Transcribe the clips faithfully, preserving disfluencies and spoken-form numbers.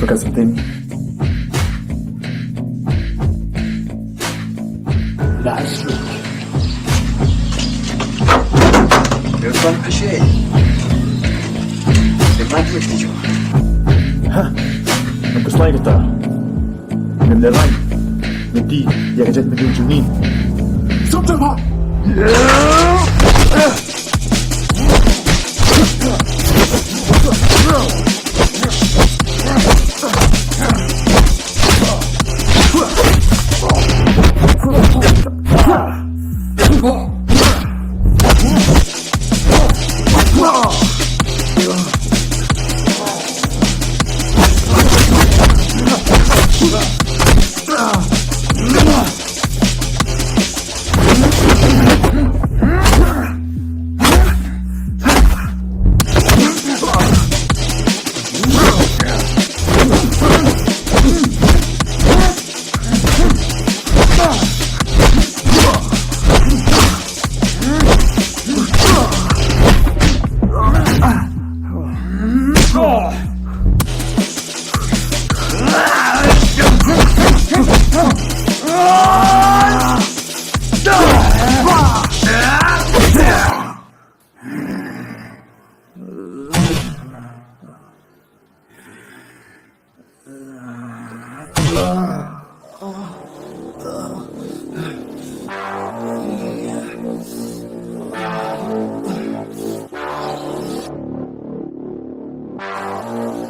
Got something. Nice. There's one machine. They might reach you. Ha. Ngam khuslai kata. Ngam lehraiñ. Ngan die ïa ka jaitbynriew jong ngi. Sop jong ha.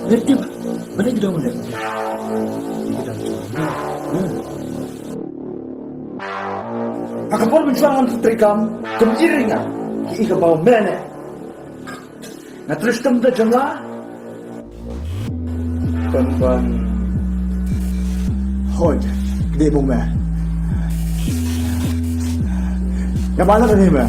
Ngerti ba? Balei ki dang leh? Ki dang jur. Ha ka por mynshwa ngan treikam, kum i ring nga, ki i ka baw mene. Nga trei shitom da jong nga. Pyn pyn. Hoi, dei bung me. Nga ba na ni me.